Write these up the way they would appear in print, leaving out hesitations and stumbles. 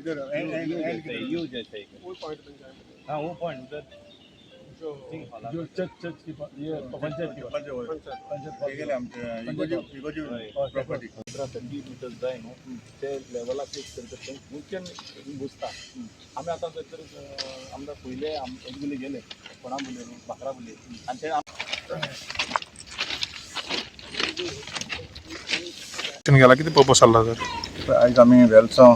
किधर you जैसे, you जैसे एक। वो पॉइंट बन जाएगा। हाँ, वो पॉइंट उधर। जो जो चर्च चर्च की ये पंचायत की पंचायत। पंचायत। आमचे प्रॉपर्टी। 15 30 मिटर्स जाय न्हू, ते लेवलाक एक करता थंय मुख्य घुसता. आमी आतां थंय तर आमदार पयले हेजे गेले, कोणा बुले न्हू, भाकरा बुले आनी ते गेला, कितें पर्पस आसला सर? आयज आमी वेलसांव,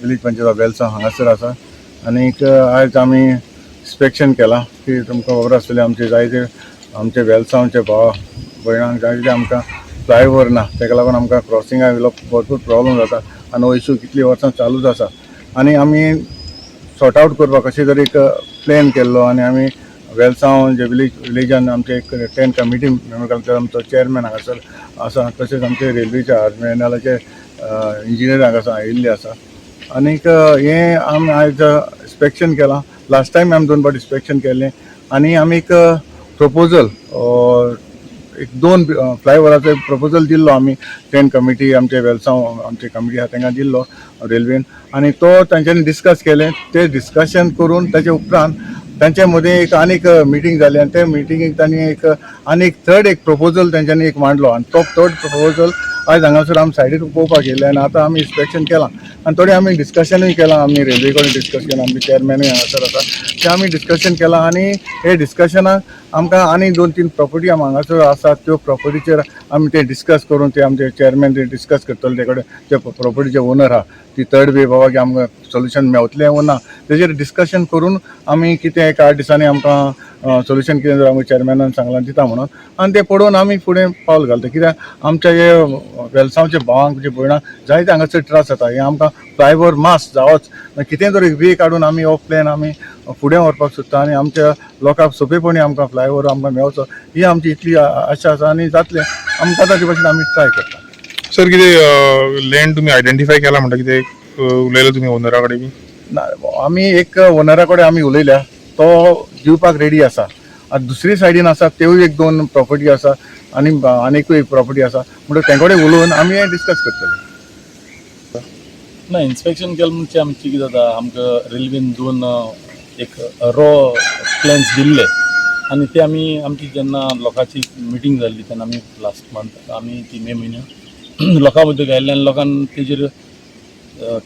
विलेज पंचायत ऑफ वेलसांव हांगासर आसा आनीक आयज आमी इन्स्पेक्शन केलां की तुमकां खबर आसतलें, आमचे जायते आमचे वेलसांवचे भाव भयणांक जायते आमकां फ्लायओवर ना. ताका लागून आमकां क्रॉसिंगा वयलो भरपूर प्रॉब्लम जाता आनी हो इशू कितलीं वर्सां चालूच आसा आनी आमी सॉर्ट आवट करपाक कशें तरी एक प्लॅन केल्लो. आनी आमी वेलसांव जे विलेजान आमचे एक 10 कमिटी मेंबर, आमचो चेअरमॅन हांगासर आसा, तशेंच आमचे रेल्वेचे आर्मेनालाचे इंजिनियर हांगासर आयिल्ले आसा. आनीक हें आमी आयज इन्स्पेक्शन केलां. लास्ट टायम आमी दोन फावट इन्स्पेक्शन केल्लें आनी आमी एक प्रपोजल, एक दोन फ्लायओवराचो एक प्रपोजल दिल्लो आमी 10 कमिटी, आमचे वेलसांव आमचे कमिटी आसा तांकां दिल्लो रेल्वेन आनी तो तांच्यांनी डिस्कस केलें. ते डिस्कशन करून ताचे उपरांत तांचे मदीं एक आनीक मिटींग जाली आनी ते मिटिंगेक तांणी एक आनीक थर्ड एक प्रपोजल तांच्यांनी एक मांडलो आनी तो थर्ड प्रपोजल आयज हांगासर आमी सायडीर पळोवपाक येयले आनी आतां आमी इन्स्पेक्शन केलां आनी थोडें आमी डिस्कशनूय केलां. आमी रेल्वे कडेन डिस्कस केलां, आमचे चेअरमॅनूय हांगासर आसा, तें आमी डिस्कशन केलां. आनी हे डिस्कशनाक आमकां आनी दोन तीन प्रॉपर्टी आमी हांगासर आसात, त्यो प्रॉपर्टीचेर आमी ते डिस्कस करून, ते आमचे चेअरमॅन ते डिस्कस करतले ते कडेन, ते प्रॉपर्टीचे ओनर आहा, ती थर्ड वे बाबा की आमकां सोल्युशन मेवतलें वो ना, तेजेर डिस्कशन करून आमी कितें एक 8 दिसांनी आमकां सोल्युशन कितें जर आमकां चेअरमॅनान सांगलां दिता म्हणून आनी तें पळोवन आमी फुडें पावल घालता. कित्याक आमच्या हे वेलसांवच्या भावांक जे भयणांक जायते हांगासर त्रास जाता. हें आमकां फ्लायओवर मास जावच, कितें तरी वे काडून आमी हो प्लॅन आमी फुडें व्हरपाक सोदता आनी आमच्या लोकांक सोंपेपणी आमकां फ्लायओवर आमकां मेवचो ही आमची इतली आशा आसा आनी जातलें आमकां ताचे भशेन आमी ट्राय करता. सर, कितें लँड तुमी आयडेंटिफाय केला म्हणटा, कितें उलयले तुमी ओनरा कडेन बी? ना, आमी एक ओनरा कडेन आमी उलयल्या, तो दिवपाक रेडी आसा. आनी दुसरी सायडीन आसा, त्योय एक दोन प्रॉपर्टी आसा आनी आनीकूय एक प्रॉपर्टी आसा, म्हणटकीर तें कडेन उलोवन आमी हें डिस्कस करतले. ना, इन्स्पेक्शन केलें म्हणजे आमची कितें जाता, आमकां रेल्वेन दोन एक रो प्लॅन्स दिल्ले आनी ते आमी आमची जेन्ना लोकांची मिटींग जाल्ली तेन्ना आमी लास्ट मंथ आमी ती मे म्हयन्याक लोकां मदीं आयिल्ले आनी लोकांक तेजेर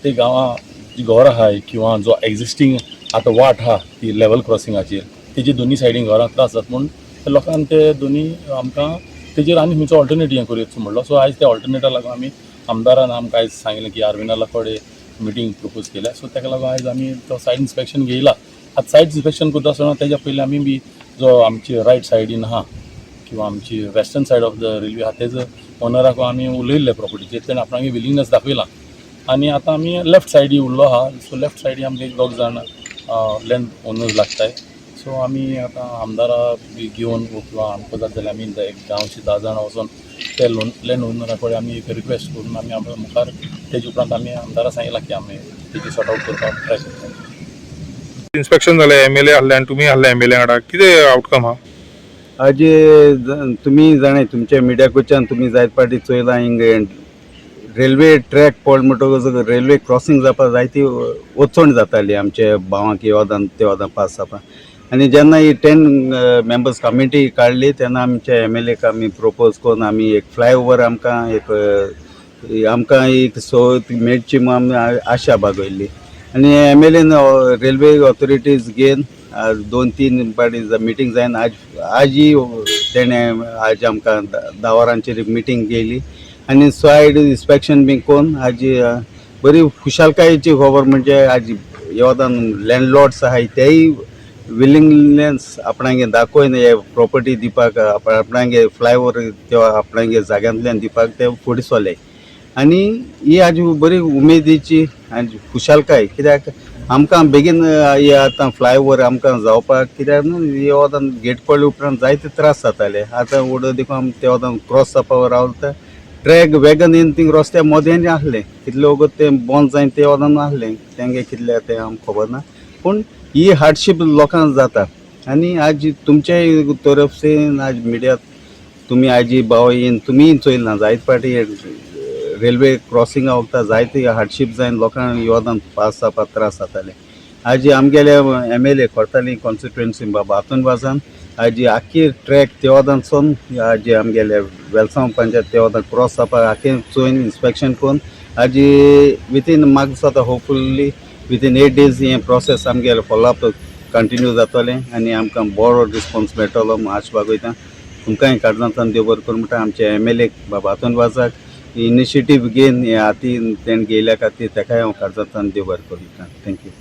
ते गांवां जी घर आहाय किंवा जो एग्जिस्टींग आतां वाट आहा ती लेवल क्रॉसिंगाचेर, तेजे दोनी सायडीन घरां त्रास जाता म्हूण ते लोकांक ते दोनी आमकां तेजेर आनी खंयचो ऑल्टरनेट हें करूं म्हणलो. सो आयज त्या ऑल्टरनेटा लागून आमी आमदारान आमकां आयज सांगलें की आर्विनाला कडेन मिटींग प्रपोज केल्या. सो ताका लागून आयज आमी तो सायट इन्स्पेक्शन घेयला. आतां सायट इन्स्पेक्शन करता आसतना तेज्या पयलीं आमी बी जो आमची रायट सायडीन आहा किंवा आमची western side of the railway आहा, तेजो ओनराक आमी उलयल्ले प्रॉपर्टीचेर, तेणें आपणागे विलिंगनेस दाखयला आनी आतां आमी लेफ्ट सायडी उरलो आहा. सो लेफ्ट सायडी आमकां एक दोग जाण लँड ओनर्स लागताय. सो आमी आतां आमदारा बी घेवन किंवा आमकां जाता जाल्यार आमी एक गांवचे 10 जाणां वचोन ते लोन लँड ओनरा कडेन आमी एक रिक्वेस्ट करून आमी आमच्या मुखार तेजे उपरांत आमी आमदारा सांगिलां की आमी तेजी सॉर्ट आवट करपाक ट्राय करता. इन्स्पेक्शन जालें, एमएलए आहले आनी तुमी आहले एमएलए वांगडा, कितें आवटकम आहा? आज तुमी जाणाय, तुमच्या मिडिया कडच्यान तुमी जायत पाटी चोयलां, हिंग रेल्वे ट्रॅक पड म्हणटकच रेल्वे क्रॉसिंग जावपाक जायती वचण जाताली आमच्या भावांक हे वदान ते वदान पास जावपाक. आनी जेन्ना ही 10 मेंबर्स कमिटी काडली तेन्ना आमच्या एमएलएक आमी प्रोपोज करून आमी एक फ्लायओवर आमकां एक आमकां एक सोय मेळची म्हूण आमी आशा बागयल्ली. आनी एमएलएन रेल्वे ऑथॉरिटीज घेवन आज दोन तीन पाटी मिटींग जायन आज आजय तेणें आज आमकां 10 वरांचेर मिटींग घेयली आनी सायड इन्स्पेक्शन बी करून आज बरी खुशालकायेची खबर म्हणजे आज येवदान लँडलॉर्ड्स आहाय तेय विलिंगनेस आपणागे दाखोवन हे प्रॉपर्टी दिवपाक, आपणागे फ्लायओवर ते आपणागे जाग्यांतल्यान दिवपाक ते फुडें सरले. आनी ही आज बरी उमेदीची आनी खुशालकाय, कित्याक आमकां बेगीन हे आतां फ्लायओवर आमकां जावपाक, कित्याक न्हू हे वतान गेट पडले उपरांत जायते त्रास जाताले. आतां वडो देखून आमी ते वतान क्रॉस जावपाक रावता, ट्रॅक वेगन येवन थिंग रस्त्या मदें आहलें, कितले वगत तें बंद जायन ते वतान आहलें, तेंगे कितले तें आमकां खबर ना, पूण ही हार्डशीप लोकांक जाता. आनी आज तुमचे तरफ से आज मिडिया तुमी आज भाव येवन तुमीय चोयला, जायते पाटी रेल्वे क्रॉसिंगा वखता जायते हार्डशीप जायन लोकांक योदान पास जावपाक त्रास जाताले. आजी आमगेले एमएलए करताली कॉन्स्टिट्युएन्सी बाबा आतून वाजान आजी आख्खी ट्रॅक तेवादानसून आजी आमगेले वेलसांव पंचायत तेवादान क्रॉस जावपाक आख्खें चोयन इन्स्पेक्शन करून आजी विथीन म्हाका दिसता होपफुली विथीन 8 डेज हें प्रोसेस आमगेलें फॉलोअप कंटिन्यू जातलें आनी आमकां बरो रिस्पोन्स मेळटलो म्हूण आश बागयता. तुमकांय काळजांतल्यान देव बरें करूं म्हणटा. आमचे एमएलए बाबा आतून वाजाक इनिशिएटीव घेवन हे हातीन तेणें घेयल्या खातीर तेकाय हांव काळजांतल्यान देव बरें करूं म्हणटा. Thank you.